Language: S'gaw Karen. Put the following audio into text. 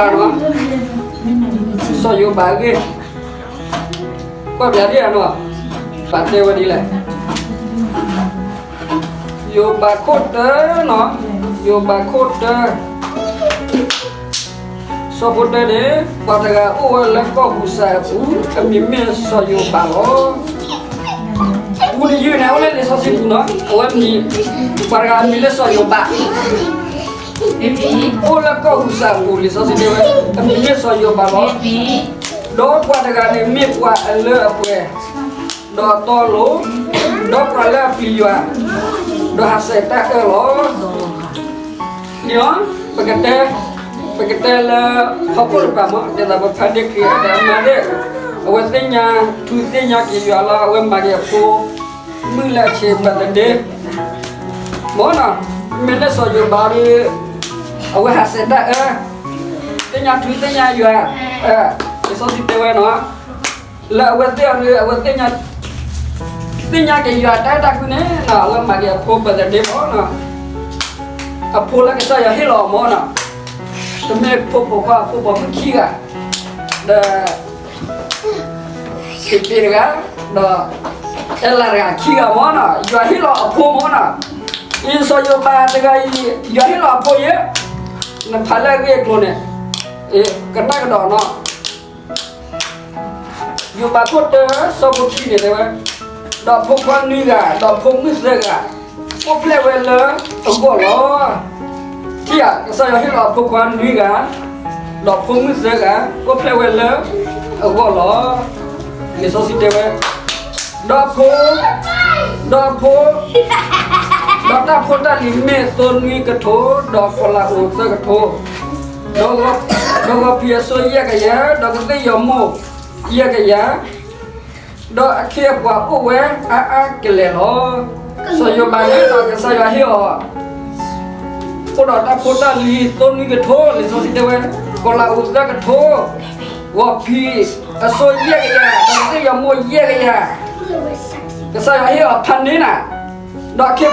နီၤ, စီၤယိၤဘးအဂ့ၢ်, ကွၢ်ပျးဒ်အံၤနီၤ, ဘၣ်တဲဝဲဒ်လဲၣ်, ယိၤဘးခိၣ်တၢနီၤ, ယိၤဘးခိၣ်တၢ, ဆၢဖိတၢန့ၣ်, ပှၤတဂၤအိၣ်ဝဲလၢကီၢ်ဟူးစဲအပူၤ, အမံၤမ့ၢ်စီၤယိၤဘးလီၤ. ပူတယုၢ်န့ၣ် အိၣ်လၢလံာ်စီဆှံပူၤနီၤ, အဝဲမံၤ, ပှၤတဂၤအမံၤလၢစီၤယိၤဘး အိၣ်လၢကီၢ်ဟူးစဲအပူၤ, လံာ်စီဆှံတဲဝဲ, အမံၤမ့ၢ်စီၤယိၤဘးလီၤ. ဒီးပှၤတဂၤန့ၣ်မ့ၢ်ပှၤအလၢအပှဲၤ, ဒီးအတီအလိၤ, ဒီးပှၤလၢအပျံၤယွၤ, ဒီးဟးဆှဲးတၢ်အၢလီၤ. န့ၣ်လီၤ, ပကတဲ, ပကတဲလၢ ဟီၣ်ခိၣ်တကပၤမး, ဒ်သိးပဖးဒ့ခံဂၤဒီးမၤဒ့ၣ်, အဝဲသ့ၣ်ညါထူသ့ၣ်ညါက့ၤယွၤလီၤ, အဝဲမၤက့ၤအဖိမုၣ်လၢအဆံး birthday မ့ၢ်နီၤ, မ့ၢ်လၢစီၤယိၤဘးဒီး, အဝဲဟးဆှဲးတၢ်အၢ, သ့ၣ်ညါထူသ့ၣ်ညါယွၤ, လံာ်စီဆှံတဲဝဲနီၤ, လၢအဝဲသ့ၣ်အီၤဒီး အဝဲသ့ၣ်ညါ, သ့ၣ်ညါက့ၤယွၤတၢ်အဲၣ်တၢ်ကွံန့ၣ်နီၤ, လၢမၤက့ၤအဖိ birthday မ့ၢ်နီၤ, အဖိလၢကစၢ်ယွၤဟ့ၣ်လီၤအီၤမ့ၢ်နီၤ, တမ့ၢ်ဖိပိာ်ခွါ ဖိပိာ်မုၣ်ခံဂၤ, ဒီး စံးပ့တဂၤ, ဒီး အဲလးတဂၤ ခံဂၤမ့ၢ်နီၤ, ယွၤဟ့ၣ်လီၤအဖိမ့ၢ်နီၤ, အံၤစီၤယိၤဘးတဂၤအံၤ ယွၤဟ့ၣ်လီၤအဖိယဲ, နဖးလၢအဂ့ၢ်အကျိၤန့ၣ်, ကနၣ်ကဒီးနီၤ ယိၤဘးခိၣ်တၢ ဆၢဖိခံန့ၣ်တဲဝဲ, ဒီးဖိခွါနွံဂၤ, ဒီးဖိမုၣ်သၢဂၤ, အိၣ်ဖျဲၣ်ဝဲလၢအဂီၢ်လီၤ. ထံၣ်ဧါ, ကစၢ်ယွၤဟ့ၣ်လီၤအဖိခွါနွံဂၤ, ဒီးဖိမုၣ်သၢဂၤ, အိၣ်ဖျဲၣ်ဝဲလၢအဂီၢ်လီၤ. လံာ်စီဆှံတဲဝဲ, ဒီးအဖိ, ဒီးအဖိ, ဒီးတၢ်ဖိတၢ်လံၤမ့ၢ်သိနွံကထိ, ဒီးကီၤလၤအိၣ်သၢကထိ, ဒီးဂီၤဖံးအစိယဲၢ်ကယၤ, ဒီးကသ့ၣ်ယီၤမိၢ်ယဲၢ်ကယၤ, ဒီးအခ့အပှၤအိၣ်ဝဲအါအါကလဲာ်လီၤ. စီၤယိၤဘးန့ၣ်ဒီး ကစၢ်ယွၤဟ့ၣ်အီၤ, အိၣ်ဒီးတၢ်ဖိတၢ်လံၤသိနွံကထိ, လံာ်စီဆှံတဲဝဲ, ကီၤလၤအိၣ်သၢကထိ, ဂီၤဖံးအစိယဲၢ်ကယၤ, ဒီးကသ့ၣ်ယီၤမိၢ်ယဲၢ်ကယၤ, ကစၢ်ယွၤဟ့ၣ်အီၤဖးန့ၢ်နၤ, ဒီးအခ့